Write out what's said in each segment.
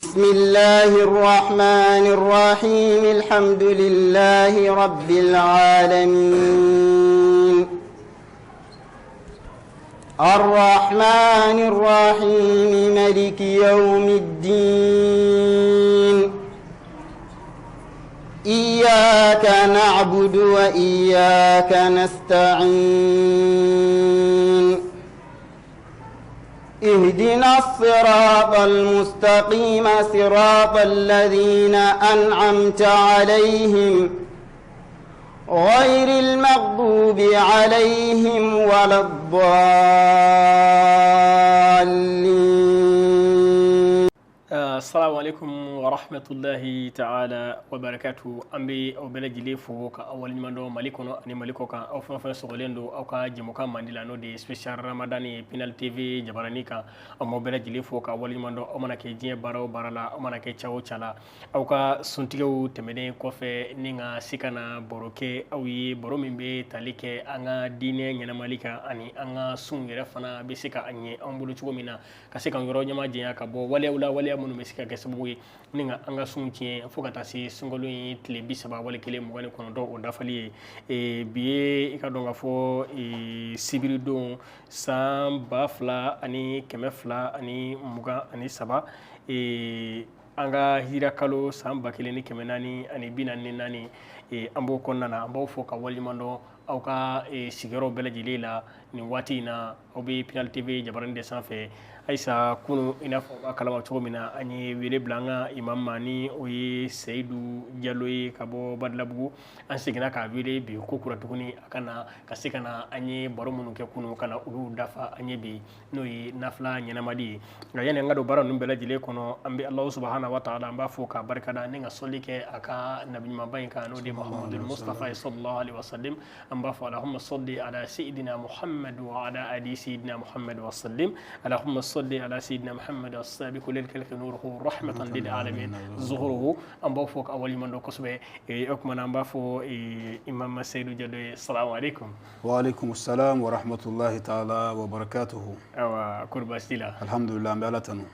بسم الله الرحمن الرحيم الحمد لله رب العالمين الرحمن الرحيم ملك يوم الدين إياك نعبد وإياك نستعين اهدنا الصراط المستقيم صراط الذين أنعمت عليهم غير المغضوب عليهم ولا الضالين. Assalamu alaikum wa rahmatullahi ta'ala wa barakatuh. An bɛ aw bɛɛ lajɛlen fo ka aw waleɲuman dɔn Mali kɔnɔ ani Mali kɔ kan. Aw fɛn o fɛn sɔgɔlen don aw ka jɛmukan mandi la, n'o de ye spécial Ramadan ye Pinal TV jabarani kan, an b'aw bɛɛ lajɛlen fo ka waleɲuman dɔn. Aw mana kɛ diɲɛ baara o baara la, aw mana kɛ ca o ca la, aw ka suntigɛw tɛmɛnen kɔfɛ, ni ka se ka na baro kɛ aw ye, baro min bɛ tali kɛ an ka diinɛ ɲɛnamali kan ani an ka sunw yɛrɛ fana bɛ se ka ɲɛ an bolo cogo min na, ka se ka yɔrɔ ɲama janya ka bɔ waleyaw la, waleya minnu bɛ se ka kɛ sababu ye ni ka an ka sun tiɲɛ, fo ka taa se sunkalo in tile 30 wali 1 29, o dafali ye. Bi ye, i ka dɔn ka fɔ, sibiridon, san 2223, an ka hira kalo, san 1444, an b'o kɔnɔna na. An b'aw fɔ ka waleɲuman dɔn aw ka sigiyɔrɔ bɛɛ lajɛlen la nin waati in na. Aw bɛ Pinal TV jabarani de sanfɛ. Ayisa, kunu, i n'a fɔ aw b'a kalama cogo min na, an ye wele bila an ka imam ma, ni o ye Seyidu Jalo ye ka bɔ Badilabugu. An seginna k'a wele bi ko kura tuguni, a ka na ka se ka na an ye baro minnu kɛ kunu, ka na olu dafa an ye bi, n'o ye nafila ɲɛnamadi ye. Nka yanni an ka don baara ninnu bɛɛ lajɛlen kɔnɔ, an bɛ Alahu subahana wa taala, an b'a fo k'a barikada, ni ka sɔli kɛ a ka nabi ɲumanba in kan, n'o de ye Muhamadul Mustafa ye, sallallahu alaihi wasallam. An b'a fɔ: Allahumma salli ala sayyidina Muhammad wa ala ali sayyidina Muhammad wa sallim, Allahumma salli ala sayyidina Muhammad as-sabiqu lil khalqi nuruhu rahmatan lil alamin zuhuruhu. An b'aw fo ka waleɲuman dɔn kosɛbɛ. O tuma na, an b'a fɔ Imam Seyidu Jalo ye: salamu alaikum. Wa alaikum salam wa rahmatullahi ta'ala wa barakatuhu. Awa, kori baasi t'i la? Alhamdulillah, an bɛ Ala tanu.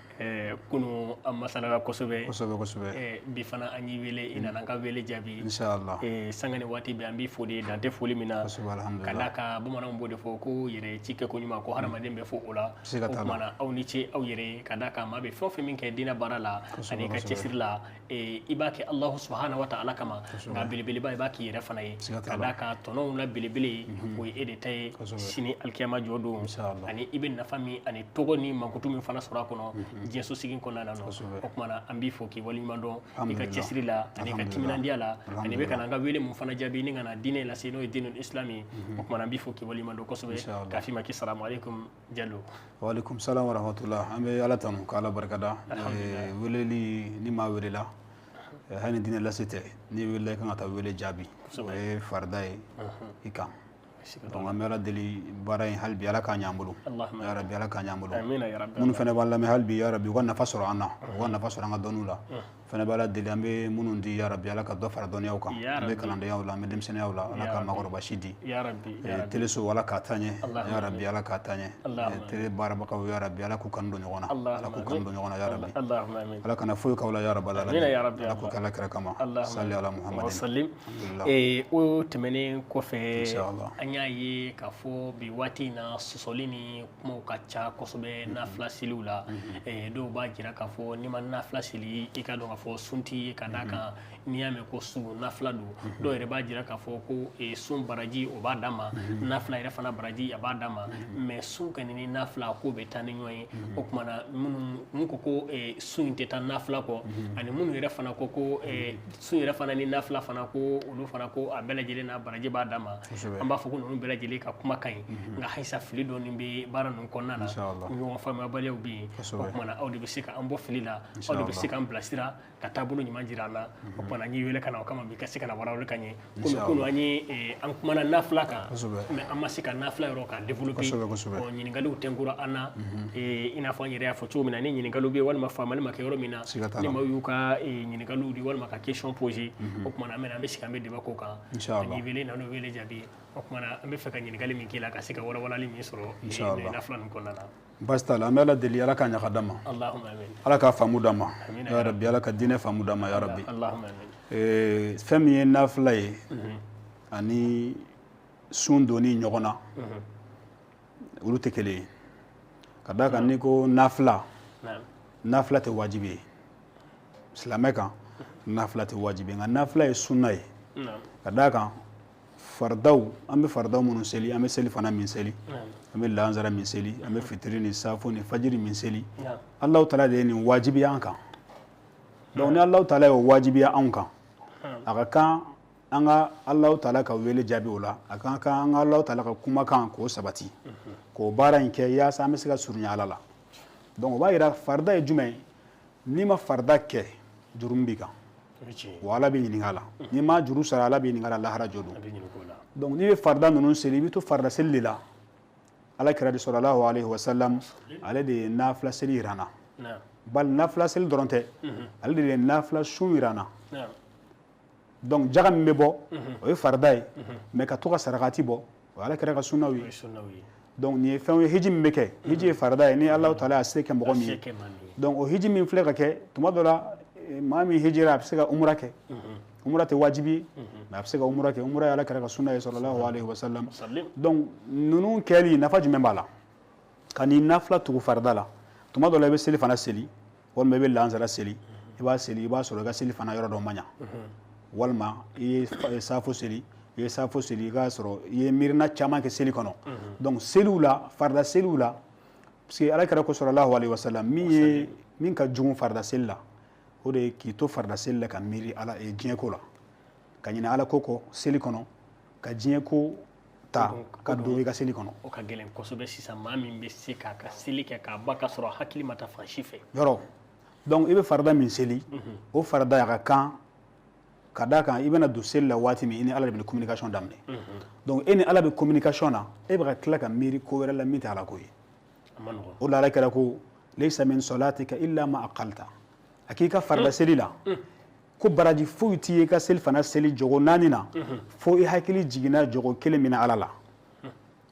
Kunu an masalala kosɛbɛ. Kosɛbɛ kosɛbɛ. Bi fana an y'i wele, i nana an ka wele jaabi. Inshallah. Sanga ni waati bɛɛ, an b'i fo de, dan tɛ foli min na. Kosɛbɛ. Ka Alhamdulillah. D'a kan bamananw b'o de fɔ ko yɛrɛ ci kɛ ko ɲuman, ko hadamaden bɛ fo o la. Siga O t'a la. tuma na, aw ni ce aw yɛrɛ ye, ka d'a kan maa bɛ fɛn o fɛn min kɛ diinɛ baara la ani ka cɛsiri la, i b'a kɛ Alahu subahana wa ta'ala kama, nka belebeleba, i b'a k'i yɛrɛ fana ye. Siga t'a Ka la. d'a kan tɔnɔw la belebele, o ye e de ta ye sini alikiyama jɔ don, Inshallah. ani i bɛ nafa min ani tɔgɔ ni mankutu min fana sɔrɔ a kɔnɔ diɲɛso sigi kɔnɔna na nɔ. O tuma na, an b'i fo k'i waleɲuman dɔn i ka Alhamdulillah. cɛsiri la ani ka Alhamdulillah. timinandiya la, ani bɛ ka na an ka wele mun fana jaabi ni ka na diinɛ lase, n'o ye diinɛ islam ye. O tuma na, an b'i fo k'i waleɲuman dɔn kosɛbɛ. Inshallah. K'a f'i ma k'i salamu aleykum, Jalo. Wa alaikum salam wa rahmatullah. An bɛ Ala tanu ka Ala barikada. Weleli ni maa welela, hali ni diinɛ lase tɛ, n'i welela, i kan ka taa wele jaabi, o ye farida ye i kan. Donc an bɛ Ala deli, baara in, hali bi Ala k'a ɲɛ an bolo. Allahumma. Ya Rabbi, Ala k'a ɲɛ an bolo. Amina ya rabbi. Minnu fana b'an lamɛn, hali bi ya Rabbi, u ka nafa sɔrɔ an na, u ka nafa sɔrɔ an ka dɔnniw la fana. Bɛ Ala deli, an bɛ minnu di, ya Rabbi, Ala ka dɔ fara dɔnniyaw kan. Ya An bɛ Rabbi. kalandenyaw la, an bɛ denmisɛnninyaw la, Ala Ya ka Rabbi. maakɔrɔba si di. Ya rabbi, ya rabbi. Teleso, Ala k'a taa ɲɛ. Allahumma. Ya Rabbi, Ala k'a taa ɲɛ. Allahumma. Tele baarabagaw, ya Rabbi, Ala k'u kanu don ɲɔgɔn na, Ala k'u kanu don ɲɔgɔn na, ya Rabbi. Allahumma amin. Ala kana foyi k'aw la, ya Rabbi. Amina ya Rabbi. Ala k'o kɛ Ala kira kama. Allahumma. Sali ala Muhammadin. Wasalim. Alhamdulillah. O tɛmɛnen kɔfɛ, Inshallah. an y'a ye k'a fɔ bi waati in na, sɔsɔli ni kumaw ka ca kosɛbɛ nafila seliw la. Dɔw b'a jira k'a fɔ n'i ma nafila seli, i ka dɔn k'a fɔ sun t'i ye, ka d'a kan n'i y'a mɛn ko sun, nafila don. Dɔw yɛrɛ b'a jira k'a fɔ ko sun baraji, o b'a dan ma, nafila yɛrɛ fana baraji, a b'a dan ma, mais sun kɔni ni nafila k'o bɛ taa ni ɲɔgɔn ye. O tuma na, minnu mun ko sun in tɛ taa nafila kɔ, ani minnu yɛrɛ fana ko sun yɛrɛ fana ni nafila fana, ko olu fana ko a bɛɛ lajɛlen n'a baraji b'a dan ma, an b'a fɔ ko ninnu bɛɛ lajɛlen ka kuma ka ɲi, nka halisa fili dɔɔni bɛ baara ninnu kɔnɔna na, Inshallah. ɲɔgɔn faamuyabaliyaw bɛ yen. O tuma na, aw de bɛ se ka an bɔ fili la, aw de bɛ se k'an bilasira ka taabolo ɲuman jira an na. O tuma na, n y'i wele ka na o kama bi, ka se ka na walawali ka ɲɛ, komi Inshallah. kunu an ye an kumana nafila kan, mais an ma se ka nafila yɔrɔ ka développer. Kosɛbɛ, kosɛbɛ. Ɔ, ɲininkaliw tɛnkura an na, i n'a fɔ an yɛrɛ y'a fɔ cogo min na, ni ɲininkaliw bɛ yen walima faamali ma kɛ yɔrɔ min na, Siga t'a ni la. maaw y'u ka ɲininkaliw di walima ka question poser, o tuma na, an bɛ na, an bɛ sigi, an bɛ débat k'o kan. Inshallah. An y'i wele, na n'o wele jaabi. O tuma na, an bɛ fɛ ka ɲininkali min k'i la, ka se ka walawalali min sɔrɔ Inshallah. nafila ninnu kɔnɔna na. Baasi t'a la, an bɛ Ala deli, Ala k'a ɲa ka d'an ma. Allahumma amin. Ala k'a faamu d'an ma. Ya Rabbi, Ala ka diinɛ faamu d'an ma, ya Rabbi. Allahumma amin. Fɛn min ye nafila ye ani sun donni ɲɔgɔn na, olu tɛ kelen ye. Ka d'a kan n'i ko nafila, nafila tɛ wajibi ye silamɛ kan, nafila tɛ wajibi ye, nka nafila ye sunna ye. Ka d'a kan faridaw, an bɛ faridaw minnu seli, an bɛ seli fana min seli, an bɛ lansara min seli, an bɛ fitiri ni safo ni fajiri min seli, Alahu taala de ye nin wajibiya an kan. Donc ni Alahu taala y'o wajibiya anw kan, a ka kan an ka Alahu taala ka wele jaabi o la, a ka kan an ka Alahu taala ka kumakan k'o sabati, k'o baara in kɛ yaasa an bɛ se ka surunya Ala la. Donc o b'a yira farida ye jumɛn ye? N'i ma farida kɛ, jurumu b'i kan, wa Ala b'i ɲininka a la. N'i ma juru sara, Ala b'i ɲininka a la lahara jɔ don. Donc n'i bɛ farida ninnu seli, i bɛ to farida seli de la. Ala kira de sallallahu alayhi wa sallam, ale de ye nafila seli yira an na. Bali nafila seli dɔrɔn tɛ, ale de ye nafila sun yira an na. Donc jaga min bɛ bɔ, o ye farida ye, mais ka to ka sarakati bɔ, o ye Ala kira ka sunnaw ye. Donc nin ye fɛnw ye, hiji min bɛ kɛ, hiji ye farida ye ni Alahu taala y'a se kɛ mɔgɔ min ye. Donc o hiji min filɛ ka kɛ, tuma dɔ la maa min hijira, a bɛ se ka umura kɛ. Umura tɛ wajibi ye, mais a bɛ se ka umura kɛ. Umura ye Ala kira ka sunna ye sallallahu alayhi wa sallam. Donc ninnu kɛli nafa jumɛn b'a la? Ka n'i nafila tugu farida la, tuma dɔ la i bɛ seli fana seli, walima i bɛ lansara seli, i b'a seli, i b'a sɔrɔ i ka seli fana yɔrɔ dɔ ma ɲa, walima i ye safo seli, i ye safo seli, i k'a sɔrɔ i ye miirina caman kɛ seli kɔnɔ. Donc seliw la, farida seliw la, parce que Ala kira ko sallallahu alayhi wa sallam, min ye min ka jugu farida seli la, o de ye k'i to farida seli la ka miiri Ala diɲɛ ko la, ka ɲinɛ Ala ko kɔ seli kɔnɔ, ka diɲɛ ko ta ka don i ka seli kɔnɔ. O ka gɛlɛn kosɛbɛ sisan, maa min bɛ se k'a ka seli kɛ k'a ba ka sɔrɔ hakili ma taa fan si fɛ. Yɔrɔ, donc i bɛ farida min seli, o farida a ka kan, ka d'a kan i bɛna don seli la waati min, i ni Ala de bɛ communication daminɛ. Donc e ni Ala bɛ communication na, e bɛ ka tila ka miiri ko wɛrɛ la min tɛ Ala ko ye. O la Ala kɛra ko laysa min salatika illa ma aqalta, a k'i ka farida seli la ko baraji foyi t'i ye i ka seli fana seli jogo 4 na, fo i hakili jiginna jogo 1 min na Ala la.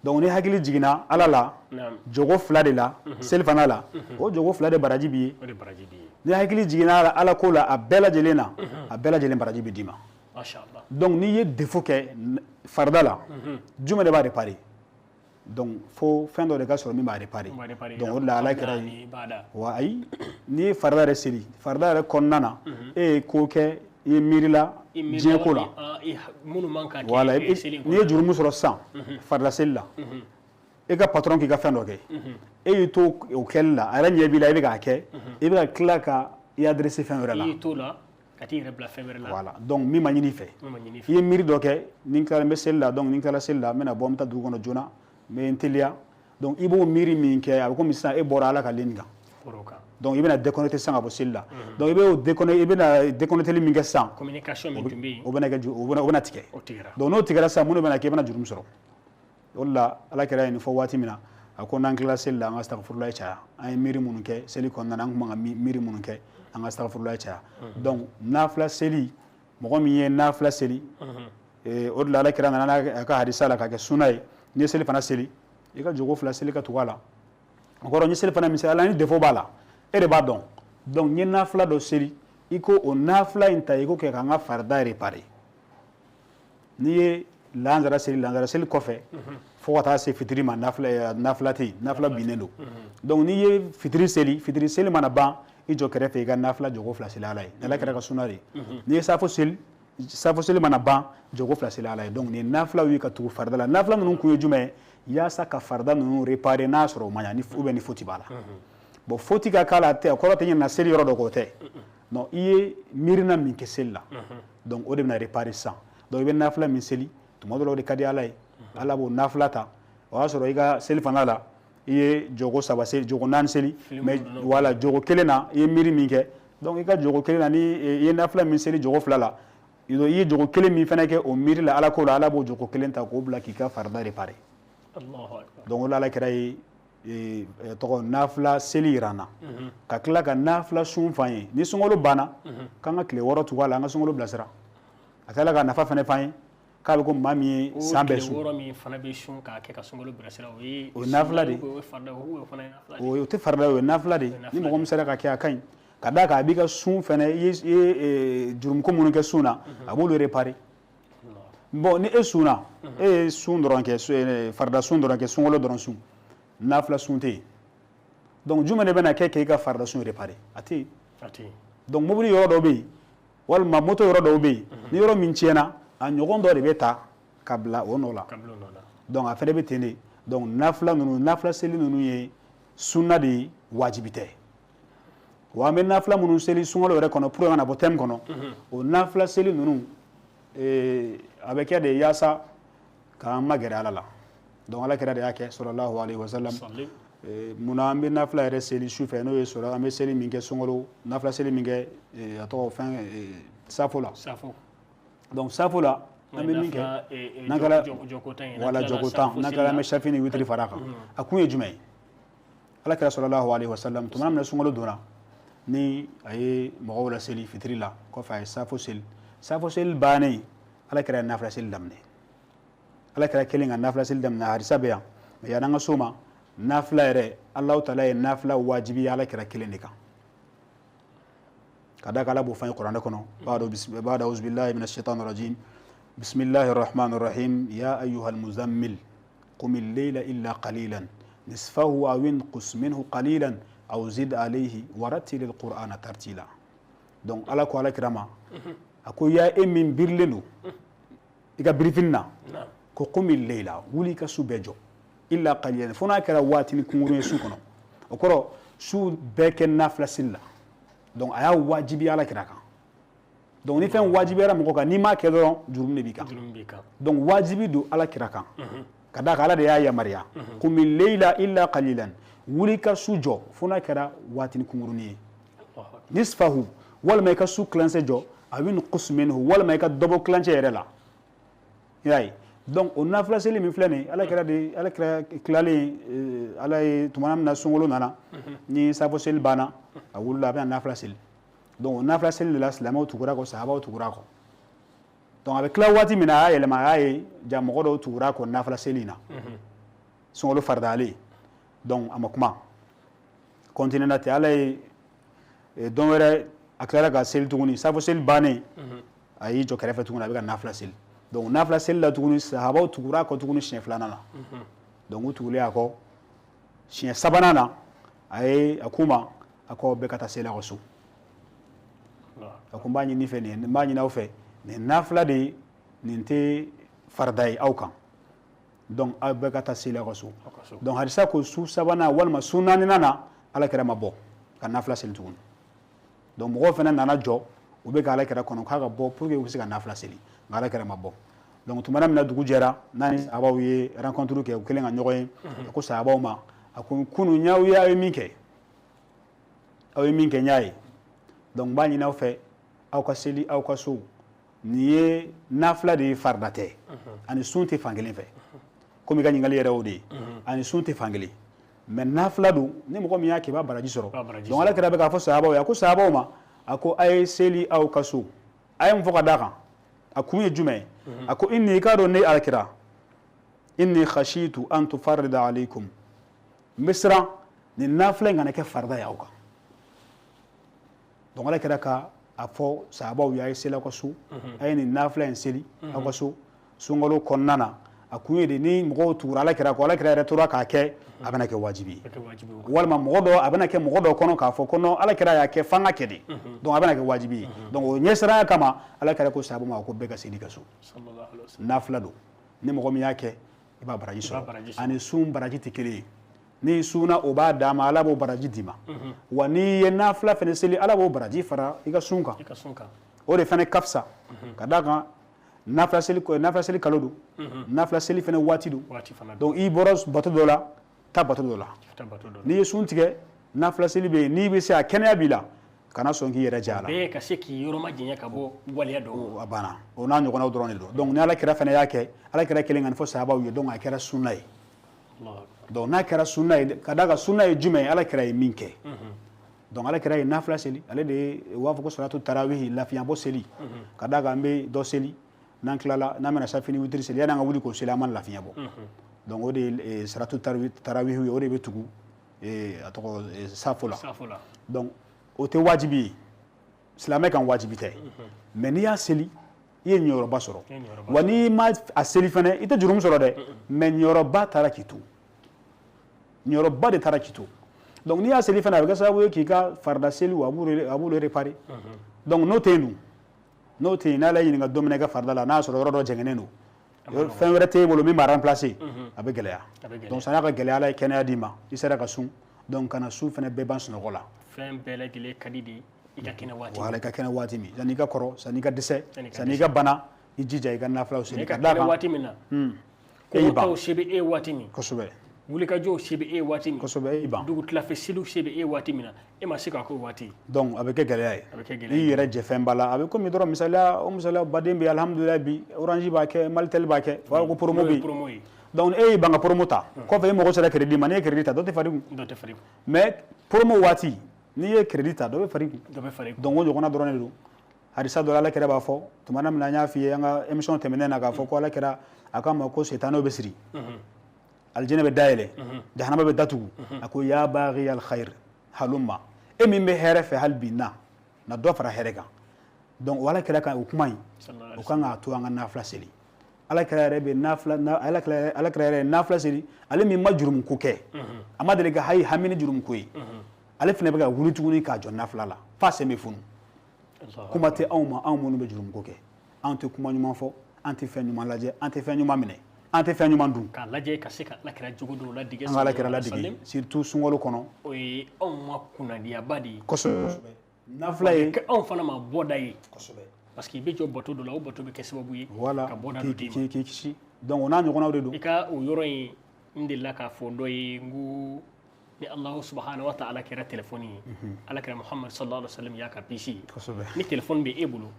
Donc ni hakili jiginna Ala la jogo 2 de la seli fana la, o jogo 2 de baraji b'i ye. Ni hakili jiginna Ala ko la a bɛɛ lajɛlen na, a bɛɛ lajɛlen baraji bɛ d'i ma. Donc n'i ye défaut kɛ farida la, jumɛn de b'a réparer? Donc fo fɛn dɔ de ka sɔrɔ min b'a réparer. Donc o de la Ala kɛra ye, wa ayi, n'i ye farida yɛrɛ seli, farida yɛrɛ kɔnɔna na, e ye ko kɛ, i ye miiri la diɲɛ ko la, voilà, n'i ye jurumu sɔrɔ sisan farida seli la, e ka patron k'i ka fɛn dɔ kɛ, e y'i to o kɛli la, a yɛrɛ ɲɛ b'i la, e bɛ k'a kɛ, e bɛ ka tila ka i adressé fɛn wɛrɛ la. I y'i to la ka t'i yɛrɛ bila fɛn wɛrɛ la. Voilà, donc min ma ɲini i fɛ, i ye miiri dɔ kɛ, ni n tilala n bɛ seli la, donc ni n tilala seli la, n bɛna bɔ, n bɛ taa dugu kɔnɔ joona, n bɛ n teliya. Donc i b'o miiri min kɛ, a bɛ komi sisan e bɔra Ala ka ligne kan. Donc i bɛna déconnecter sisan ka bɔ seli la. Donc i b'o déconnecter, i bɛna déconnecter min kɛ sisan, communication min tun bɛ yen, o bɛna kɛ, o bɛna tigɛ. Donc n'o tigɛra sisan, mun de bɛna kɛ? I bɛna jurumu sɔrɔ. O de la Ala kɛra ye nin fɔ waati min na, a ko n'an tilala seli la, an ka astaghfirullah caya. An ye miiri minnu kɛ seli kɔnɔna na, an tun man ka miiri minnu kɛ, an ka astaghfirullah caya. Donc nafila seli, mɔgɔ min ye nafila seli, o de la Ala kira nana n'a ka hadisa la k'a kɛ sunna ye, n'i ye seli fana seli, i ka jogo 2 seli ka tugu a la. O kɔrɔ, n ye seli fana min seli, Ala ni défaut b'a la, e de b'a dɔn. Donc n ye nafila dɔ seli, i ko o nafila in ta, i ko kɛ k'an ka farida réparer. N'i ye lansara seli, lansara seli kɔfɛ fo ka taa se fitiri ma, nafila tɛ yen, nafila binnen don. Donc n'i ye fitiri seli, fitiri seli mana ban, i jɔ kɛrɛfɛ, i ka nafila jogo 2 seli Ala ye. Ala kɛra ka sunna de ye. N'i ye safo seli, safo seli mana ban, jogo 2 seli Ala ye. Donc nin ye nafilaw ye ka tugu farida la. Nafila ninnu kun ye jumɛn ye? Yaasa ka farida ninnu réparer n'a sɔrɔ o ma ɲa, ou bien ni faute b'a la. Bon, faute ka k'a la, a kɔrɔ tɛ ɲinɛna seli yɔrɔ dɔ kɔ, o tɛ. Non, i ye miirina min kɛ seli la, donc o de bɛna réparer sisan. Donc i bɛ nafila min seli, tuma dɔ la o de ka di Ala ye, Ala b'o nafila ta. O y'a sɔrɔ i ka seli fana la, i ye jogo 3 seli, jogo 4 seli, mais voilà, jogo 1 na i ye miiri min kɛ, donc i ka jogo 1 na, ni i ye nafila min seli jogo 2 la, i ye jogo 1 min fana kɛ o miiri la Ala ko la, Ala b'o jogo 1 ta k'o bila k'i ka farida réparer. Donc o la Ala kɛra ye tɔgɔ nafila seli yira an na, ka tila ka nafila sun f'an ye. Ni sunkalo banna, k'an ka tile 6 tugu a la, an ka sunkalo bilasira. A tilala ka nafa fana f'an ye. K'a bɛ ko maa min ye san bɛɛ sun. O tile 6 min fana bɛ sun k'a kɛ ka sunkalo bilasira, o ye o ye nafila de ye. O ye farida ye o fana ye nafila de ye. O tɛ farida ye, o ye nafila de ye. Ni mɔgɔ min sera ka kɛ, a ka ɲi. Ka d'a kan a b'i ka sun fana, i ye jurumuko minnu kɛ sun na, a b'olu réparer. Bon, ni e sunna, e ye sun dɔrɔn kɛ, farida sun dɔrɔn kɛ, sunkalo dɔrɔn sun, nafila sun tɛ yen. Donc jumɛn de bɛna kɛ k'e ka farida sun réparer? A tɛ yen. A tɛ yen. Donc mobili yɔrɔ dɔw bɛ yen, walima moto yɔrɔ dɔw bɛ yen, ni yɔrɔ min tiɲɛna, a ɲɔgɔn dɔ de bɛ ta ka bila o nɔ la. Donc a fana bɛ ten de. Donc nafila ninnu, nafila seli ninnu ye sunna de ye, wajibi tɛ. Wa an bɛ nafila minnu seli sunkalo yɛrɛ kɔnɔ pour que ka na bɔ thème kɔnɔ, o nafila seli ninnu, a bɛ kɛ de yaasa k'an magɛrɛ Ala la. Donc Ala kira de y'a kɛ sallallahu alaihi wa sallam. Munna an bɛ nafila yɛrɛ seli su fɛ, n'o ye sɔrɔ an bɛ seli min kɛ sunkalo, nafila seli min kɛ, a tɔgɔ fɛn, safo la. Donc safo la, an bɛ min kɛ, n'an kɛra wala jɔko tan, n'an kɛra an bɛ safi ni witiri fara kan. A kun ye jumɛn ye? Ala kira sallallahu alaihi wa sallam, tuma min na sunkalo donna, ni a ye mɔgɔw laseli fitiri la, kɔfɛ a ye safo seli. Safo seli bannen, Ala kira ye nafila seli daminɛ. Ala kira kelen ka nafila seli daminɛ, hadisa bɛ yan, mais yan'an ka s'o ma, nafila yɛrɛ, Alahu taala ye nafila wajibiya Ala kira kelen de kan. Ka d'a kan Ala b'o fɔ an ye kuranɛ kɔnɔ, ba'da auzu billahi minash shaitani rajim, bismillahir rahmanir rahim, ya ayyuhal muzammil qumil layla illa qalilan nisfahu aw inqus minhu qalilan aw zid alayhi warattilil qur'ana tartila. Donc Ala ko Ala kira ma, a ko ya e min birilen don i ka birifini na, ko qumil layla, wuli ka su bɛɛ jɔ, illa qalilan, fo n'a kɛra waatinin kunkurun ye su kɔnɔ. O kɔrɔ su bɛɛ kɛ nafila seli la. Donc a y'a wajibiya Ala kira kan. Donc ni fɛn wajibiyara mɔgɔ kan, n'i m'a kɛ dɔrɔn, jurumu de b'i kan. Donc wajibi don Ala kira kan, ka d'a kan Ala de y'a yamaruya, qumil layla illa qalilan, wuli ka su jɔ fo n'a kɛra waatinin kunkurunin ye, nisfahu, walima i ka su kilancɛ jɔ, aw inqus minhu, walima i ka dɔ bɔ kilancɛ yɛrɛ la. I y'a ye? Donc o nafila seli min filɛ nin ye, Ala kira de, Ala kira tilalen, Ala ye tuma min na sunkalo nana, ni safo seli banna, a wulila a bɛna nafila seli. Donc o nafila seli de la, silamɛw tugura kɔ, sahabaw tugura kɔ. Donc a bɛ tila waati min na, a y'a yɛlɛma, a y'a ye ja mɔgɔ dɔw tugura kɔ nafila seli in na, sunkalo faridayalen. Donc a ma kuma, continué na ten. Ala ye don wɛrɛ, a tilara ka seli tuguni, safo seli bannen, a y'i jɔ kɛrɛfɛ tuguni, a bɛ ka nafila seli. Donc nafila seli la tuguni, sahabaw tugura kɔ tuguni siɲɛ filanan na. Donc u tugulen a kɔ siɲɛ sabanan na, a ye a k'u ma, a ko bɛɛ ka taa seli a ka so. A ko n b'a ɲini fɛ, nin n b'a ɲini aw fɛ, nin nafila de ye, nin tɛ farida ye aw kan. Donc aw bɛɛ ka taa seli aw ka so. Donc hadisa ko su sabanan walima su naaninan na, Ala kira ma bɔ ka nafila seli tuguni. Donc mɔgɔw fana nana jɔ, u bɛ ka Ala kira kɔnɔ k'a ka bɔ pour que u bɛ se ka nafila seli, nka Ala kira ma bɔ. Donc tuma min na dugu jɛra, n'a ni sahabaw ye rencontre kɛ, u kɛlen ka ɲɔgɔn ye, a ko sahabaw ma, a ko kunun n y'aw ye, aw ye min kɛ, aw ye min kɛ n y'a ye. Donc n b'a ɲini aw fɛ, aw ka seli aw ka so. Nin ye nafila de ye, farida tɛ, ani sun tɛ fan kelen fɛ, komi i ka ɲininkali yɛrɛ y'o de ye, ani sun tɛ fan kelen, mais nafila don, ni mɔgɔ min y'a kɛ, i b'a baraji sɔrɔ. Donc Ala kira bɛ k'a fɔ sahabaw ye, a ko sahabaw ma, a ko a ye seli aw ka so. A ye mun fɔ ka d'a kan? A kun ye jumɛn ye? A ko inni, i k'a dɔn ne Ala kira, inni khashitu an tufarrida alaykum, n bɛ siran nin nafila in kana kɛ farida ye aw kan. Donc Ala kira ka a fɔ sahabaw ye, a ye seli aw ka so, a ye nin nafila in seli aw ka so sunkalo kɔnɔna na. A kun ye de, ni mɔgɔw tugura Ala kira kɔ, Ala kira yɛrɛ tora k'a kɛ, a bɛna kɛ wajibi ye. Walima mɔgɔ dɔ, a bɛna kɛ mɔgɔ dɔ kɔnɔ k'a fɔ ko non, Ala kira y'a kɛ, f'an ka kɛ de. Donc a bɛna kɛ wajibi ye. Donc o ɲɛsiranya kama, Ala kira ko sahabaw ma ko bɛɛ ka seli ka so. Nafila don, ni mɔgɔ min y'a kɛ, i b'a baraji sɔrɔ. Ani sun baraji tɛ kelen ye. Ni sunna, o b'a d'a ma, Ala b'o baraji d'i ma. Wa n'i ye nafila fana seli, Ala b'o baraji fara i ka sun kan. O de fana ka fisa, ka d'a kan nafila seli, nafila seli kalo don, nafila seli fana waati don. Donc i bɔra bato dɔ la, taa bato dɔ la. N'i ye sun tigɛ, nafila seli bɛ yen, n'i bɛ se, a kɛnɛya b'i la, kana sɔn k'i yɛrɛ ja a la. Bɛɛ ka se k'i yɔrɔ majanya ka bɔ waleya dɔw. A banna, o n'a ɲɔgɔnnaw dɔrɔn de don. Donc ni Ala kira fana y'a kɛ, Ala kira kelen ka nin fɔ sahabaw ye, donc a kɛra sunna ye. Donc n'a kɛra sunna ye, ka d'a kan sunna ye jumɛn ye? Ala kira ye min kɛ. Donc Ala kira ye nafila seli, ale de ye u b'a fɔ ko salatu tarawihi, lafiɲɛbɔ seli. Ka d'a kan an bɛ dɔ seli, N'an tilala, n'an bɛna safi ni witiri seli, yanni an ka wuli k'o seli, an b'an lafiɲɛ bɔ. Donc o de ye salatu tarawihi ye, o de bɛ tugu a tɔgɔ safo la. Donc o tɛ wajibi ye silamɛ kan, wajibi tɛ, mais n'i y'a seli, i ye niyɔrɔba sɔrɔ. Wa n'i ma a seli fana, i tɛ jurumu sɔrɔ dɛ, mais niyɔrɔba taara k'i to, niyɔrɔba de taara k'i to. Donc n'i y'a seli fana, a bɛ kɛ sababu ye k'i ka farida seli, a b'olu réparer. Donc n'o tɛ yen dun, n'o tɛ yen, n'Ala y'i ɲininka don min na i ka farida la, n'a y'a sɔrɔ yɔrɔ dɔ jɛngɛnnen don, fɛn wɛrɛ t'e bolo min b'a remplacer, a bɛ gɛlɛya. Donc san'a ka gɛlɛya, Ala ye kɛnɛya d'i ma, i sera ka sun, donc kana sun fana bɛɛ ban sunɔgɔ la. Fɛn bɛɛ lajɛlen ka di de i ka kɛnɛ waati. Voilà, i ka kɛnɛ waati min, san'i ka kɔrɔ, san'i ka dɛsɛ, san'i ka bana, i jija i ka nafilaw seli. Ka d'a kan waati min na, kɔngɔtɔw se bɛ e waati min, kosɛbɛ, wulikajɔw se bɛ e waati min, kosɛbɛ, e ban, dugutilafɛ seliw se bɛ e waati min na, e ma se k'a k'o waati. Donc a bɛ kɛ gɛlɛya ye. N'i yɛrɛ jɛ fɛnba la, a bɛ komi dɔrɔn misaliya, o misaliya baden bɛ, alhamdulilayi, bi Orange b'a kɛ, Malitel b'a kɛ, o b'a fɔ ko promo bɛ yen. Donc e y'i ban ka promo ta, kɔfɛ i mago sera crédit ma, n'i ye crédit ta, dɔ tɛ far'i kun. Dɔ tɛ far'i kun. Mais promo waati, n'i ye crédit ta, dɔ bɛ far'i kun. Dɔ bɛ far'i kun. Donc o ɲɔgɔnna dɔrɔn de don. Hadisa dɔ la, Ala kira b'a fɔ tuma min na, an y'a f'i ye an ka émission tɛmɛnen na, k'a fɔ ko Ala kira a k'a ma ko sitanɛw bɛ siri, alijinɛ bɛ dayɛlɛ, jahanama bɛ datugu. A ko ya baghi al khair halumma, e min bɛ hɛrɛ fɛ hali bi, na na dɔ fara hɛrɛ kan. Donc o Ala kira kan o kuma in, o kan k'a to an ka nafila seli. Ala kira yɛrɛ bɛ nafila, Ala kira yɛrɛ ye nafila seli, ale min ma jurumu ko kɛ, a ma deli ka hayi hami ni jurumu ko ye, ale fana bɛ ka wuli tuguni k'a jɔ nafila la f'a sen bɛ funu. Kuma tɛ anw ma, anw minnu bɛ jurumu ko kɛ, anw tɛ kuma ɲuman fɔ, an tɛ fɛn ɲuman lajɛ, an tɛ fɛn ɲuman minɛ, an tɛ fɛn ɲuman dun. K'a lajɛ ka se ka Ala kira jogo dɔw ladege. An ka Ala kira ladege, surtout sunkalo kɔnɔ. O ye anw ma kunnadiyaba de ye. Kosɛbɛ. Nafila ye anw fana ma bɔda ye. Kosɛbɛ. Parce que i bɛ jɔ bato dɔ la, o bato bɛ kɛ sababu ye. Voilà, ka bɔda dɔ d'i ma. K'i kisi. Donc o n'a ɲɔgɔnnaw de don. I ka o yɔrɔ in, n delila k'a fɔ dɔ ye, n ko ni Allahu subahana wa ta'ala kɛra telefɔni ye, Ala kira Muhammad sallallahu alaihi wa sallam y'a ka puce ye. Kosɛbɛ. Ni telefɔni bɛ e bolo,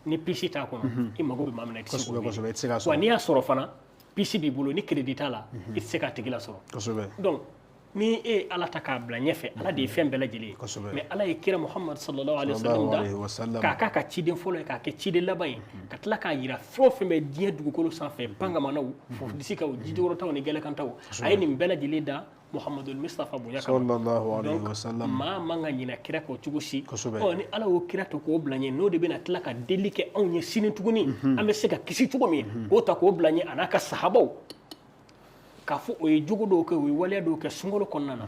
ni puce t'a kɔnɔ, i mago bɛ maa min na, i tɛ se k'o wele. Kosɛbɛ, i tɛ se k'a sɔrɔ. Wa n'i y'a sɔrɔ fana, puce b'i bolo, ni crédit t'a la, i tɛ se k'a tigi lasɔrɔ. Kosɛbɛ. Donc ni e ye Ala ta k'a bila ɲɛfɛ, Ala de ye fɛn bɛɛ lajɛlen ye. Kosɛbɛ. Mais Ala ye kira Muhammad sallallahu alaihi wa sallam da k'a k'a ka ciden fɔlɔ ye, k'a kɛ ciden laban ye, ka tila k'a yira fɛn o fɛn bɛ diɲɛ dugukolo sanfɛ, bangamanaw, fodisikaw, jijukɔrɔtaw ni gɛlɛkantaw, a ye nin bɛɛ lajɛlen da Muhammadul Mustafa bonya kama. Sallallahu alaihi wa sallam. Maa man ka ɲinɛ kira kɔ cogo si. Kosɛbɛ. Ɔ ni Ala y'o kira to k'o bila ɲɛ, n'o de bɛna tila ka deli kɛ anw ye sini tuguni, an bɛ se ka kisi cogo min, k'o ta k'o bila ɲɛ a n'a ka sahabaw, k'a fɔ o ye jogo dɔw kɛ, o ye waleya dɔw kɛ sunkalo kɔnɔna na.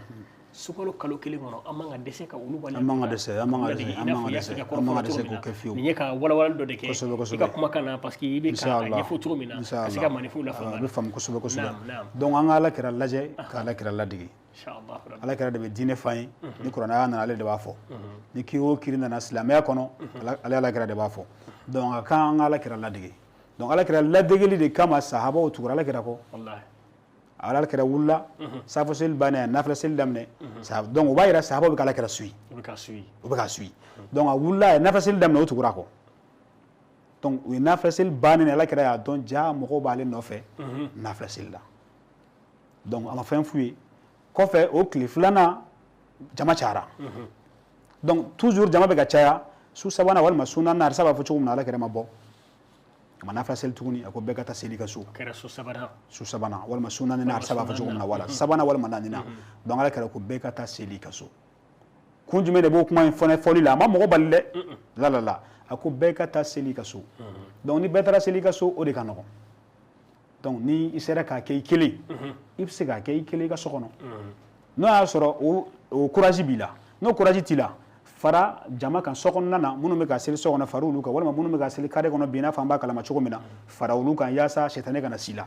Sunkalo kalo kelen kɔnɔ, an man ka dɛsɛ ka olu waleya. An man ka dɛsɛ, an man ka dɛsɛ, an man ka dɛsɛ, an man ka dɛsɛ k'o kɛ fiyewu. Nin ye ka walawalali dɔ de kɛ. Kosɛbɛ, kosɛbɛ. I ka kumakan na, parce que i bɛ k'a ɲɛfɔ cogo min na, ka se ka maninfinw lafaamuya. A bɛ faamu kosɛbɛ, kosɛbɛ. Donc an ka Ala kira lajɛ, ka Ala kira ladege. Ala kira de bɛ diinɛ f'an ye, ni kuranɛ nana ale de b'a fɔ, ni kiri o kiri nana silamɛya kɔnɔ, ale Ala kira de b'a fɔ. Donc a kan an ka Ala kira ladege. Donc Ala kira ladegeli de kama sahabaw tugura Ala kira kɔ. Ala kira wulila, safo seli bannen, a nafila seli daminɛ. Donc o b'a yira sahabaw bɛ ka Ala kira suit. U bɛ k'a suit. U bɛ k'a suit. Donc a wulila, a ye nafila seli daminɛ, o tugura kɔ. Donc u ye nafila seli bannen, Ala kira y'a dɔn ja mɔgɔw b'ale nɔfɛ nafila seli la. Donc a ma fɛn f'u ye. Kɔfɛ o tile filanan, jama cayara. Donc toujours jama bɛ ka caya, su sabanan walima su naaninan, hadisa b'a fɔ cogo min na, Ala kira ma bɔ. A ma nafila seli tuguni, a ko bɛɛ ka taa seli ka so. Kɛra su sabanan. Su sabanan walima su naaninan, hadisa b'a fɔ cogo min na, wala sabanan walima naaninan. Donc Ala kira ko bɛɛ ka taa seli ka so. Kun jumɛn de b'o kuma in fana fɔli la? A ma mɔgɔ bali dɛ. La la la. A ko bɛɛ ka taa seli ka so. Donc ni bɛɛ taara seli ka so, o de ka nɔgɔn. Donc ni i sera k'a kɛ i kelen, i bɛ se k'a kɛ i kelen i ka so kɔnɔ. N'o y'a sɔrɔ o courage b'i la, n'o courage t'i la, fara jama kan so kɔnɔna na, minnu bɛ ka seli so kɔnɔ, fara olu kan, walima minnu bɛ ka seli carré kɔnɔ bi, i n'a fɔ an b'a kalama cogo min na, fara olu kan yaasa sitanɛ kana s'i la.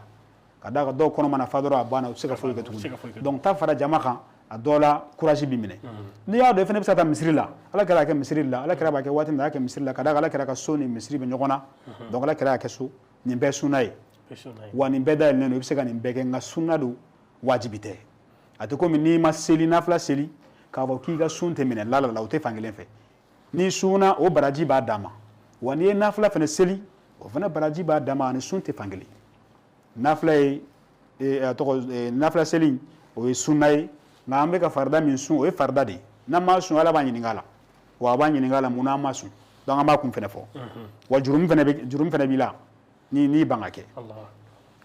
Ka d'a kan dɔw kɔnɔ mana fa dɔrɔn a banna, u tɛ se ka foyi kɛ tuguni. Donc taa fara jama kan, a dɔw la courage b'i minɛ. N'i y'a dɔn i fana bɛ se ka taa misiri la, Ala kira y'a kɛ misiri la, Ala kira b'a kɛ waati min na, a y'a kɛ misiri la, ka d'a kan Ala kira ka so ni misiri bɛ ɲɔgɔn na. Donc Ala kira y'a kɛ so, nin bɛɛ sunna ye. Wa nin bɛɛ dayɛlɛnnen don, i bɛ se ka nin bɛɛ kɛ, nka sunna don, wajibi tɛ. A tɛ komi n'i ma seli nafila seli k'a fɔ k'i ka sun tɛ minɛ, la la la, o tɛ fankelen fɛ. N'i sunna, o baraji b'a dama. Wa n'i ye nafila fana seli, o fana baraji b'a dama, ani sun tɛ fankelen. Nafila ye a tɔgɔ nafila seli, o ye sunna ye, nka an bɛ ka farida min sun, o ye farida de ye. N'an m'a sun, Ala b'an ɲininka a la. Wa a b'an ɲininka a la mun n'an m'a sun. Donc an b'a kun fana fɔ. Wa jurumu fana b'i la. Ni n'i ban ka kɛ.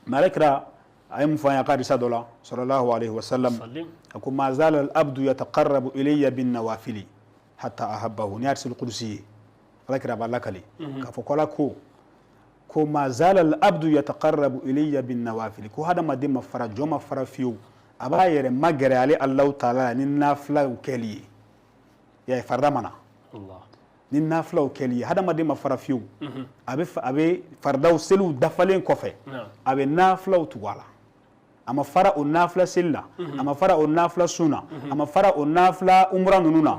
Mais ale kira a ye mun fɔ an ye a ka hadisa dɔ la, sallallahu alaihi wasallam? A ko: ma zala al abdu yataqarrabu ilayya bin nawafili hatta ahabbahu. Ni hadisul qudusi ye, ala kira b'a lakale k'a fɔ ko ala ko ma zala al abdu yataqarrabu ilayya bin nawafili, ko hadamaden ma fara, jɔn ma fara fiyewu, a b'a yɛrɛ magɛrɛ ale Alahu taala la ni nafilaw kɛli ye. Ya ye, farida mana ni nafilaw kɛli ye, hadamaden ma fara fiyewu, a bɛ faridaw seliw dafalen kɔfɛ, a bɛ nafilaw tugu a la. A ma fara o nafila seli la, a ma fara o nafila sun na, a ma fara o nafila umra ninnu na,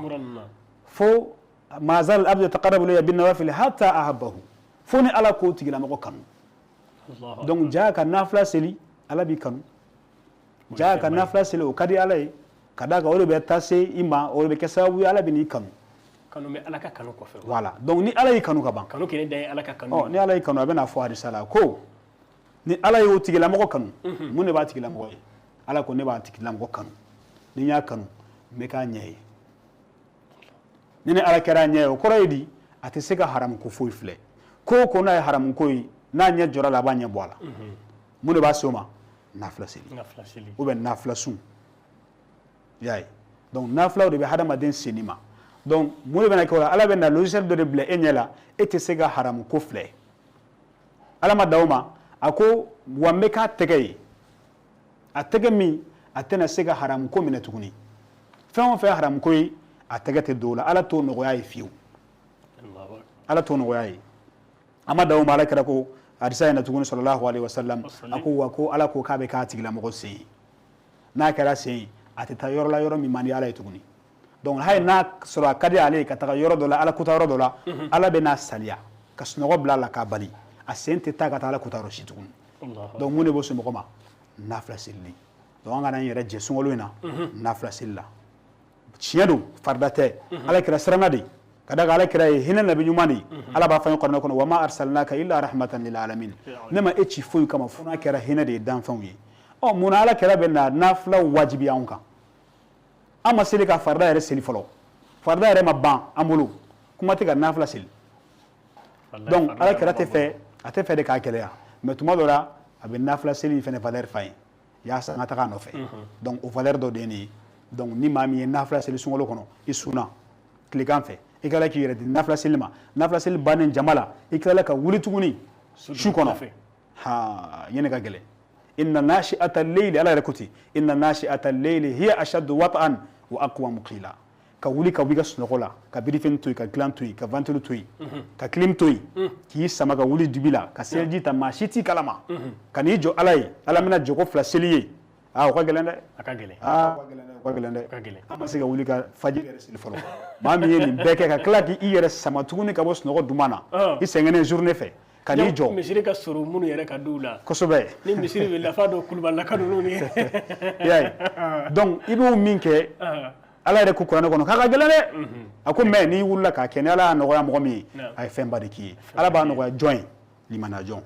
fo ma zala al abdu yataqarrabu ilayya bin nawafil hatta ahabbahu, fo ni ala k'o tigilamɔgɔ kanu. Donc jaa ka nafila seli, ala b'i kanu. Jaa ka nafila seli, o ka di ala ye, ka d'a kan o de bɛ taa se i ma, o de bɛ kɛ sababu ye ala bɛ n'i kanu. Kanu bɛ ala ka kanu kɔfɛ. Voilà, donc ni ala y'i kanu ka ban, kanu kɛnɛ dan ye ala ka kanu. Ɔ, ni ala y'i kanu, a bɛna fɔ hadisa la ko ni ala y'o tigilamɔgɔ kanu, mun de b'a tigilamɔgɔ ye? Ala ko: ne b'a tigilamɔgɔ kanu, ni n y'a kanu, n bɛ k'a ɲɛ ye. Ni ala kɛra a ɲɛ ye, o kɔrɔ ye di? A tɛ se ka haramu ko foyi filɛ. Ko o ko n'a ye haramu ko ye, n'a ɲɛ jɔra la, a b'a ɲɛ bɔ a la. Mun de b'a se o ma? Nafila seli ou bien nafila sun. I y'a ye, donc nafilaw de bɛ hadamaden senni ma. Donc mun de bɛna kɛ o la? Ala bɛ na logiciel dɔ de bila e ɲɛ la, e tɛ se ka haramu ko filɛ. Ala ma dan o ma, a ko wa n bɛ k'a tɛgɛ ye, a tɛgɛ min a tɛna se ka haramu ko minɛ tuguni. Fɛn o fɛn haramu ko ye, a tɛgɛ tɛ don o la. Ala t'o nɔgɔya ye fiyewu, ala t'o nɔgɔya ye. A ma dan o ma, ala kɛra ko hadisa in na tuguni, sallallahu alaihi wasallam, a ko wa ko ala ko k'a bɛ k'a tigilamɔgɔ sen ye. N'a kɛra sen ye, a tɛ taa yɔrɔ la yɔrɔ min man di ala ye tuguni. Donc hali n'a sɔrɔ a ka di ale ye ka taga yɔrɔ dɔ la, ala kota yɔrɔ dɔ la, ala bɛ n'a saliya ka sunɔgɔ bila a la k'a bali, a sen tɛ taa ka taa ala kota yɔrɔ si tuguni. Donc mun de b'o se mɔgɔ ma? Nafila selili. Donc an kana an yɛrɛ jɛ sunkalo in na nafila seli la. Tiɲɛ don, farida tɛ, ala kira siranna de, ka da kan ala kira ye hinɛ nabi ɲuman de ye. Ala b'a fɔ an ye kuranɛ kɔnɔ: wa ma arsalnaka illa rahmatan lil alamin, ne ma e ci foyi kama fo n'a kɛra hinɛ de ye danfɛnw ye. Ɔ, mun na ala kira bɛ na nafilaw wajibiya anw kan? An ma seli ka farida yɛrɛ seli fɔlɔ, farida yɛrɛ ma ban an bolo, kuma tɛ ka nafila seli. Donc ala kira tɛ fɛ, a tɛ fɛ de k'a gɛlɛya, mais tuma dɔ la a bɛ nafila seli in fɛnɛ valeur f'a ye yaasa an ka taga a nɔfɛ. Donc o valeur dɔ de ye nin ye. Donc ni maa min ye nafila seli sunkalo kɔnɔ, i sunna tilegan fɛ, i tilala k'i yɛrɛ di nafila seli ma, nafila seli bannen jama la, i tilala ka wuli tuguni su kɔnɔ, ha, ɲini ka gɛlɛn. Inna nashi'ata al-layli, ala yɛrɛ ko ten: inna nashi'ata al-layli hiya ashaddu wat'an wa aqwamu qila. Ka wuli ka bɔ i ka sunɔgɔ la, ka birifini to yen, ka dilan to yen, ka ventilo to yen, ka clim to yen, k'i sama ka wuli dibi la, ka seliji ta, maa si t'i kalama, ka n'i jɔ ala ye, ala bɛna jɔko fila seli ye, aa, o ka gɛlɛn dɛ. A ka gɛlɛn. Aa, o ka gɛlɛn dɛ, o ka gɛlɛn dɛ. Ka gɛlɛn. An ma se ka wuli ka fajiri yɛrɛ seli fɔlɔ. Maa min ye nin bɛɛ kɛ, ka tila k'i yɛrɛ sama tuguni ka bɔ sunɔgɔ duman na, i sɛgɛnnen journée fɛ, ka n'i jɔ. Misiri ka surun minnu yɛrɛ ka duw la. Kosɛbɛ. Ni misiri bɛ lafa dɔ kulubalilaka ninnu ni. I y'a ye, donc i b'o min kɛ, ala yɛrɛ ko kuranɛ kɔnɔ k'a ka gɛlɛn dɛ. A ko mais n'i wulila k'a kɛ, ni ala y'a nɔgɔya mɔgɔ min ye, a ye fɛnba de k'i ye. Ala b'a nɔgɔya jɔn ye? Limaniya jɔn.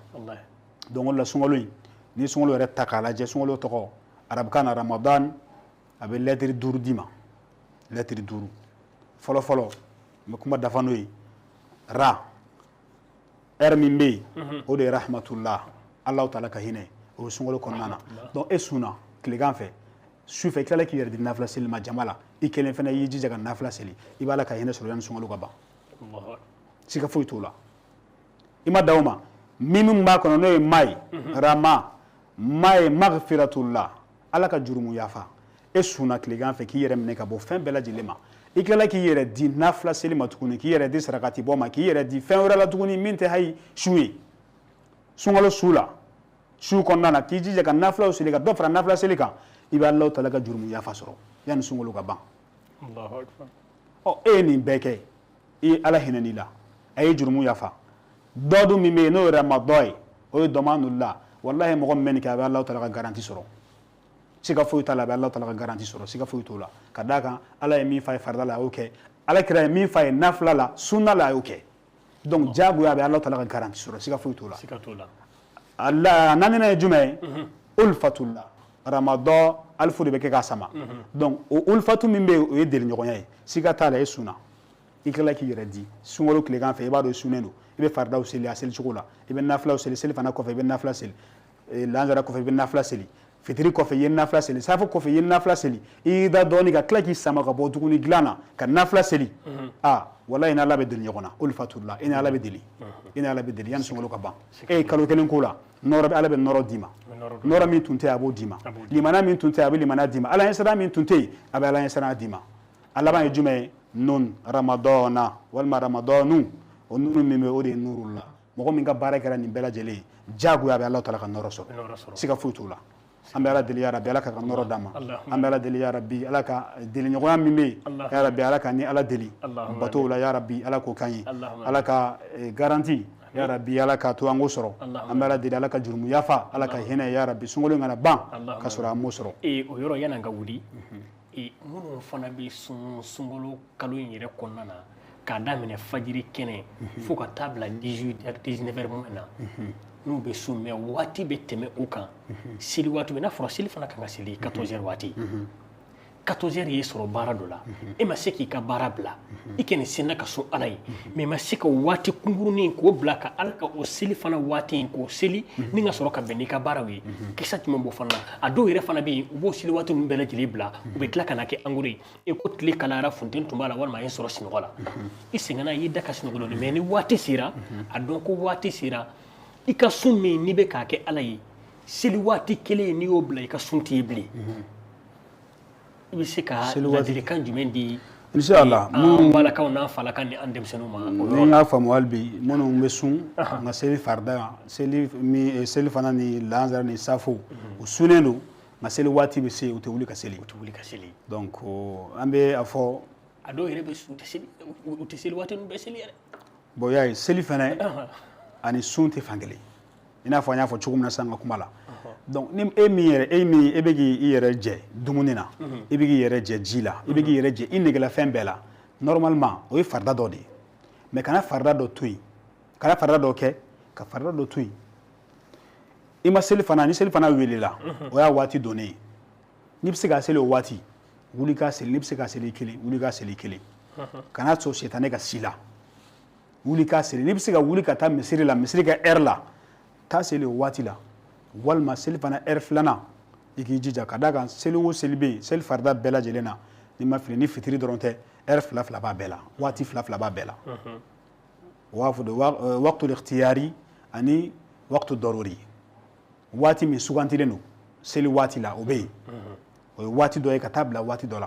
Donc o de la, sunkalo in, ni sunkalo yɛrɛ ta k'a lajɛ, sunkalo tɔgɔ arabukan na Ramadan, a bɛ lɛtiri 5 d'i ma. Lɛtiri 5 fɔlɔ fɔlɔ, n bɛ kuma dafa n'o ye. Ra, R min bɛ yen, o de ye rahmatullah, Alahu taala ka hinɛ, o ye sunkalo kɔnɔna na. Donc e sunna tilegan fɛ, su fɛ i tilala k'i yɛrɛ di nafila seli ma jama la, i kelen fana y'i jija ka nafila seli, i b'a la ka hinɛ sɔrɔ yanni sunkalo ka ban, siga foyi t'o la. I ma dan o ma, min b'a kɔnɔ, n'o ye ma ye, rama, ma ye maghfiratullah, ala ka jurumu yafa. E sunna tilegan fɛ k'i yɛrɛ minɛ ka bɔ fɛn bɛɛ lajɛlen ma, i tilala k'i yɛrɛ di nafila seli ma tuguni, k'i yɛrɛ di sarakati bɔ ma, k'i yɛrɛ di fɛn wɛrɛ la tuguni min tɛ hayi su ye, sunkalo su la, su kɔnɔna na, k'i jija ka nafilaw seli, ka dɔ fara nafila seli kan, i bɛ Alahu taala ka jurumu yafa sɔrɔ yanni sunkalo ka ban. Ɔ, e ye nin bɛɛ kɛ, i ye ala hinɛ n'i la, a ye jurumu yafa. Dɔ dun min bɛ yen, n'o ye ramadɔ ye, o ye dɔmanullah. Walahi, mɔgɔ min bɛ nin kɛ, a bɛ Alahu taala ka garantie sɔrɔ, siga foyi t'a la. A bɛ Alahu taala ka garantie sɔrɔ, siga foyi t'o la, ka d'a kan ala ye min f'a ye farida la, a y'o kɛ. Ala kira ye min f'a ye nafila la, sunna la, a y'o kɛ. Donc diyagoya a bɛ Alahu taala ka garantie sɔrɔ, siga foyi t'o la. Siga t'o la. Allah naaninan ye jumɛn ye? Ulfatullah. Ramadɔ alifu de bɛ kɛ k'a sama. Donc o ulfatu min bɛ yen, o ye deliɲɔgɔnya ye. Siga t'a la, e sunna I tilala k'i yɛrɛ di sunkalo tilegan fɛ, i b'a dɔn i sunnen don, i bɛ faridaw seli a seli cogo la, i bɛ nafilaw seli, seli fana kɔfɛ i bɛ nafila seli, lansara kɔfɛ i bɛ nafila seli, fitiri kɔfɛ i ye nafila seli, safo kɔfɛ i ye nafila seli, i y'i da dɔɔni ka tila k'i sama ka bɔ tuguni dilan na ka nafila seli. Aa, walayi, i ni Ala bɛ deli ɲɔgɔn na, olufatula, i ni Ala bɛ deli, i ni Ala bɛ deli yanni sunkalo ka ban. E ye kalo kelen ko la, nɔrɔ bɛ, Ala bɛ nɔrɔ d'i ma, nɔrɔ min tun tɛ yen, a b'o d'i ma, limaniya min tun tɛ yen, a bɛ limaniya d'i ma, Ala ɲɛsiran min tun tɛ yen, a bɛ Ala ɲɛsiran d'i ma. A laban ye jumɛn ye? Nun ramadɔna walima ramadɔnu, o nunu min bɛ, o de ye nuru la. Mɔgɔ min ka baara kɛra nin bɛɛ lajɛlen ye, diyagoya a bɛ Ala taala ka nɔrɔ sɔrɔ, siga foyi t'o la. An bɛ Ala deli, ya Rabi, Ala ka nɔrɔ d'an ma. An bɛ Ala deli, ya Rabi, Ala ka deliɲɔgɔnya min bɛ yen, ya Rabi, Ala ka ni Ala deli batow la, ya Rabi, Ala k'o k'an ye. Ala ka garantie, ya Rabi, Ala ka to an k'o sɔrɔ. An bɛ Ala deli, Ala ka jurumu yafa, Ala ka hinɛ, ya Rabi, sunkalo in kana ban ka sɔrɔ an m'o sɔrɔ. O yɔrɔ, yan'an ka wuli, minnu fana bɛ sun sunkalo kalo in yɛrɛ kɔnɔna na, k'a daminɛ fajiri kɛnɛ fo ka taa bila 18 heures, 19 heures moins na, n'u bɛ sun, mais waati bɛ tɛmɛ u kan, seli waati bɛ n'a fɔra seli fana kan ka seli 14 heures waati, 14 heures y'i sɔrɔ baara dɔ la, e ma se k'i ka baara bila, i kɔni sinna ka sun Ala ye, mais i ma se ka waati kunkurunin k'o bila ka Ala ka o seli fana waati in k'o seli ni ka sɔrɔ ka bɛn n'i ka baaraw ye. Kisa jumɛn b'o fana na? A dɔw yɛrɛ fana bɛ yen, u b'o seli waati ninnu bɛɛ lajɛlen bila, u bɛ tila ka na kɛ angoro ye. E ko tile kalayara, funteni tun b'a la, walima a ye sɔrɔ sunɔgɔ la, i sɛgɛnna, i y'i da ka sunɔgɔ dɔɔnin, mais ni waati sera, a dɔn ko waati sera, i ka sun min n'i bɛ k'a kɛ Ala ye, seli waati kelen n'i y'o bila, i ka sun tɛ ye bilen. I bɛ se ka ladilikan jumɛn di Inshallah an balakaw n'an falakaw ni an denmisɛnninw ma? Ni n y'a faamu, hali bi minnu bɛ sun nka seli farida, seli min, seli fana ni lansara ni safo, u sunnen don, nka seli waati bɛ se, u tɛ wuli ka seli. U tɛ wuli ka seli. Donc an bɛ a fɔ A dɔw yɛrɛ bɛ sun, tɛ seli, u tɛ seli waati ninnu bɛɛ seli yɛrɛ. Bon, y'a ye, seli fana ani sun tɛ fan kelen, i n'a fɔ an y'a fɔ cogo min na sisan ka kuma la. Donc ni e min yɛrɛ, e min e bɛ k'i yɛrɛ jɛ dumuni na, i bɛ k'i yɛrɛ jɛ ji la, i bɛ k'i yɛrɛ jɛ i negela fɛn bɛɛ la, normalement o ye farida dɔ de ye. Mais kana farida dɔ to yen, kana farida dɔ kɛ ka farida dɔ to yen. I ma seli fana, ni seli fana welela, o y'a waati donnen ye. N'i bɛ se k'a seli o waati, wuli k'a seli. N'i bɛ se k'a seli kelen, wuli k'a seli kelen. Kana sɔn sitanɛ ka si la, wuli k'a seli. N'i bɛ se ka wuli ka taa misiri la, misiri ka heure la, taa seli o waati la, walima seli fana heure filanan, i k'i jija. Ka d'a kan seli o seli bɛ yen, seli farida bɛɛ lajɛlen na, n'i ma fili, ni fitiri dɔrɔn tɛ, heure fila fila b'a bɛɛ la, waati fila fila b'a bɛɛ la. O b'a fɔ de waqtul ikhtiyari ani waqtu daruri. Waati min sugantilen don seli waati la, o bɛ yen, o ye waati dɔ ye ka taa bila waati dɔ la.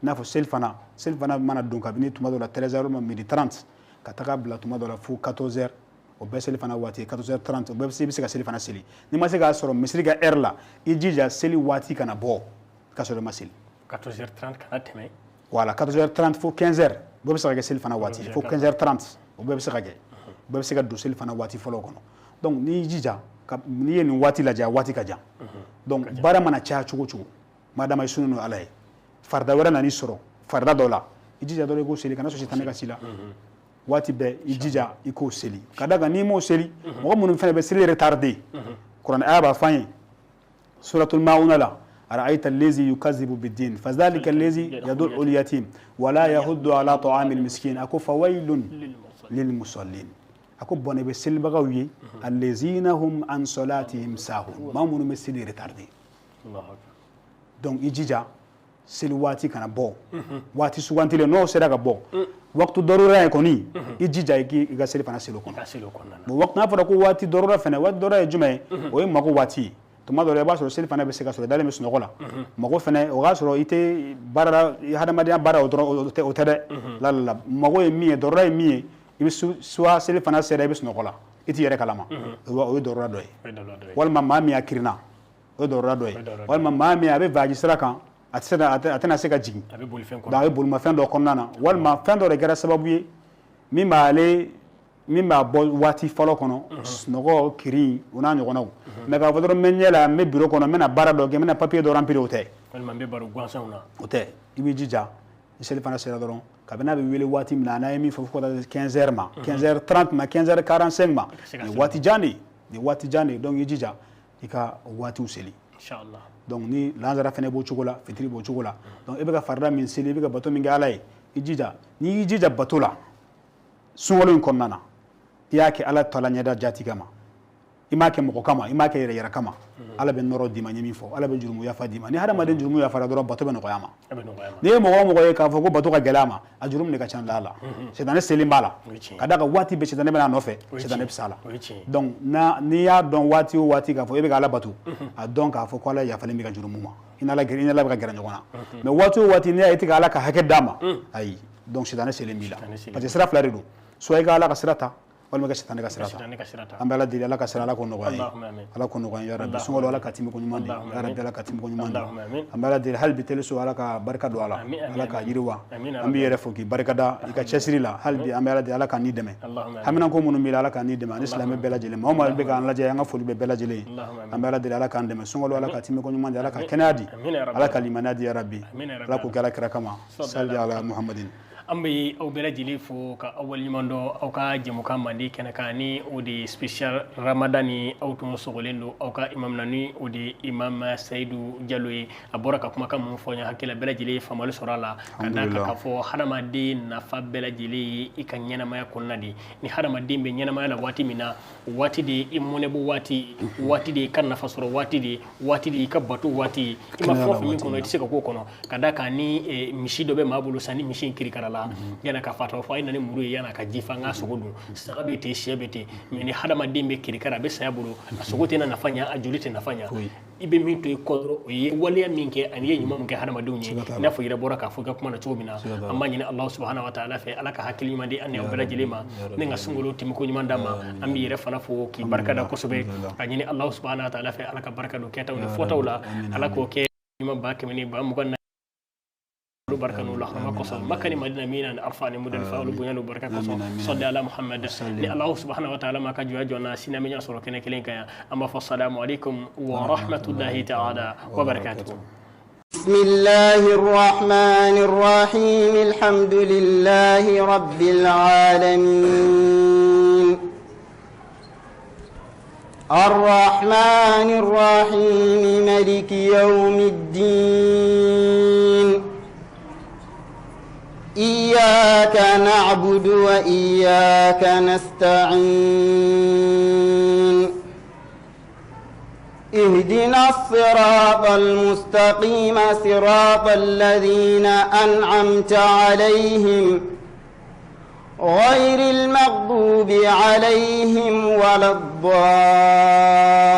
I n'a fɔ seli fana, seli fana mana don kabini tuma dɔ la 13 heures ma, midi 30, ka taga bila tuma dɔ la fo 14 heures, o bɛɛ seli fana waati ye, 14 heures 30, o bɛɛ i bɛ se ka seli fana seli. N'i ma se k'a sɔrɔ misiri ka heure la, i jija seli waati kana bɔ ka sɔrɔ i ma seli. 14 heures 30 kana tɛmɛ. Voilà, 14 heures 30 fo 15 heures, bɛɛ bɛ se ka kɛ seli fana waati ye, fo 15 heures 30, o bɛɛ bɛ se ka kɛ, bɛɛ bɛ se ka don seli fana waati fɔlɔ kɔnɔ. Donc n'i y'i jija, n'i ye nin waati lajɛ, a waati ka jan. Donc baara mana caya cogo o cogo, madama i sunnen don Ala ye, farida wɛrɛ nan'i sɔrɔ farida dɔ la, i jija dɔrɔn i k'o seli, kana sɔn sitanɛ ka s'i la. Waati bɛɛ i jija i k'o seli, ka d'a kan n'i m'o seli, mɔgɔ minnu fana bɛ seli retardé, kuranɛ aya b'a fɔ an ye suratul mauna la: ara'ayta allazi yukazibu bid-din fadhalika allazi yad'u al-yatim wala yahuddu ala ta'amil miskin. A ko fawailun lil musallin. A ko bɔnɛ bɛ selibagaw ye, allazina hum an salatihim sahun, maa minnu bɛ seli retardé. Donc i jija seli waati kana bɔ, waati sugantilen n'o sera ka bɔ, waqtu darura ye kɔni, i jija i k'i ka seli fana seli o kɔnɔ. Bon, waqtu n'a fɔra ko waati darura fana, waati darura ye jumɛn ye? O ye mago waati ye. Tuma dɔ la, i b'a sɔrɔ seli fana bɛ se ka sɔrɔ i dalen bɛ sunɔgɔ la. Mago fana, o y'a sɔrɔ i tɛ baara la, hadamadenya baara o dɔrɔn o tɛ dɛ. La la, mago ye min ye, darura ye min ye, i bɛ soit seli fana sera, i bɛ sunɔgɔ la, i t'i yɛrɛ kalama, o ye darura dɔ ye. Walima maa min y'a kirinna, o ye darura dɔ ye. Walima maa min a bɛ voyage sira kan, a tɛ se a tɛna se ka jigin, a bɛ bolimafɛn dɔ kɔnɔna na, walima fɛn dɔ de kɛra sababu ye min b'ale, min b'a bɔ waati fɔlɔ kɔnɔ, sunɔgɔ, kirin, o n'a ɲɔgɔnnaw. Mais k'a fɔ dɔrɔn n bɛ ɲɛ la, n bɛ bureau kɔnɔ, n bɛna baara dɔ kɛ, n bɛna papier dɔ remplir, o tɛ. Walima n bɛ baro gansanw na. O tɛ. I b'i jija, ni seli fana sera dɔrɔn, kabini n'a bɛ wele waati min na, n'a ye min fɔ, fo ka taa se 15 heures ma, 15 heures 30 ma, 15 heures 45 ma, nin waati jan de ye, nin waati jan de ye. Donc i jija i ka waatiw seli. Inchallah. Donc ni lansara fana b'o cogo la, fitiri b'o cogo la. Donc e bɛ ka farida min seli, i bɛ ka bato min kɛ Ala ye. I jija, n'i y'i jija bato la sunkalo in kɔnɔna na, i y'a kɛ Ala taala ɲɛda jati kama, i m'a kɛ mɔgɔ kama, i m'a kɛ yɛrɛ yɛrɛ kama, Ala bɛ nɔrɔ d'i ma. N ye min fɔ, Ala bɛ jurumu yafa d'i ma. Ni hadamaden jurumu yafara dɔrɔn, bato bɛ nɔgɔya ma. N'i ye mɔgɔ o mɔgɔ ye k'a fɔ ko bato ka gɛlɛ a ma, a jurumu de ka ca la, sitanɛ selen b'a la. Ka d'a kan waati bɛɛ sitanɛ bɛ n'a nɔfɛ, sitanɛ bɛ s'a la. Donc n'i y'a dɔn waati o waati k'a fɔ e bɛ ka Ala bato, a dɔn k'a fɔ ko Ala yafalen bɛ ka jurumu ma, i n'Ala bɛ ka gɛrɛ ɲɔgɔn na. Mais waati o waati n'i y'a ye i tɛ ka Ala ka hakɛ d'a ma, ayi, donc sitanɛ selen b'i la. Parce que sira fila de don: soit i ka Ala ka sira ta, walima ka sitanɛ ka sira ta. An bɛ Ala deli, Ala ka sira, Ala k'o nɔgɔya ye, Ala k'o nɔgɔya ye yarabi. Sunkalo, Ala ka timi ko ɲuman di yarabi, Ala ka timi ko ɲuman di. An bɛ Ala deli hali bi teleso, Ala ka barika don a la, Ala ka yiriwa. An b'i yɛrɛ fo k'i barika da i ka cɛsiri la. Hali bi an bɛ Ala deli, Ala k'an n'i dɛmɛ. Haminanko minnu b'i la, Ala k'an n'i dɛmɛ, ani silamɛ bɛɛ lajɛlen. Maa o maa bɛ k'an lajɛ, an ka foli bɛ bɛɛ lajɛlen ye. An bɛ Ala deli, Ala k'an dɛmɛ. Sunkalo, Ala ka timi ko ɲuman di, Ala ka kɛnɛya di, Ala ka limaniya di yarabi. Ala k'o kɛ Ala kira kama, sali ala Muhammadin. An bɛ aw bɛɛ lajɛlen fo ka aw waleɲuman dɔn aw ka jɛmukan mandi kɛnɛ kan, ni o de ye spécial Ramadan. Ni aw tun sogolen don aw ka imam na, ni o de ye Imam Seyidu Jalo ye. A bɔra ka kumakan mun fɔ n ye, hakili la bɛɛ lajɛlen ye faamuyali sɔrɔ a la, ka d'a kan k'a fɔ hadamaden nafa bɛɛ lajɛlen ye i ka ɲɛnamaya kɔnɔna de. Ni hadamaden bɛ ɲɛnamaya la waati min na, o waati de i mɔnɛbɔ waati, waati de i ka nafa sɔrɔ waati de, waati de i ka bato waati. I ma fɛn o fɛn min kɔnɔ, i tɛ se ka k'o kɔnɔ. Ka d'a kan ni misi dɔ bɛ maa bolo sisan, ni misi in kirikara la, yana ka fatɔ fɔ a ye na ni muru ye, yana ka ji fa, n ka sogo dun. Saga bɛ ten, sɛ bɛ ten. Mais ni hadamaden bɛ kirikara, a bɛ saya bolo, a sogo tɛ nafa ɲa, a joli tɛ nafa ɲa. I bɛ min to i kɔ dɔrɔn, o ye waleya min kɛ ani i ye ɲuman min kɛ hadamadenw ye, i n'a fɔ i yɛrɛ bɔra k'a fɔ i ka kuma na cogo min na. An b'a ɲini Alahu subahana wa taala fɛ, Ala ka hakili ɲuman di an ni aw bɛɛ lajɛlen ma, ni ka sunkalo tɛmɛko ɲuman d'an ma. An b'i yɛrɛ fana fo k'i barika da kosɛbɛ, ka ɲini Alahu subahana wa taala fɛ, Ala ka barika don kɛtaw ni fɔtaw la. Ala k'o kɛ ɲuman 1120 barka n'u la hɔrɔma kosɔn, Maka ni Madina, Mina ni Arfa ni Mudalifa, olu bonya n'u barika kosɔn. Sɔli ala Muhammad. Ni Alahu subahana wa taala ma ka jɔya jɔ na sini, an bɛ ɲɔgɔn sɔrɔ kɛnɛ kelen kan yan. An b'a fɔ salamu aleykum wa rahmatulahi ta'ala wa barakatuhu. بسم الله الرحمن الرحيم. الحمد لله رب العالمين. الرحمن الرحيم. ملك يوم الدين. إياك نعبد وإياك نستعين. اهدنا الصراط المستقيم، صراط الذين أنعمت عليهم، غير المغضوب عليهم ولا الضالين.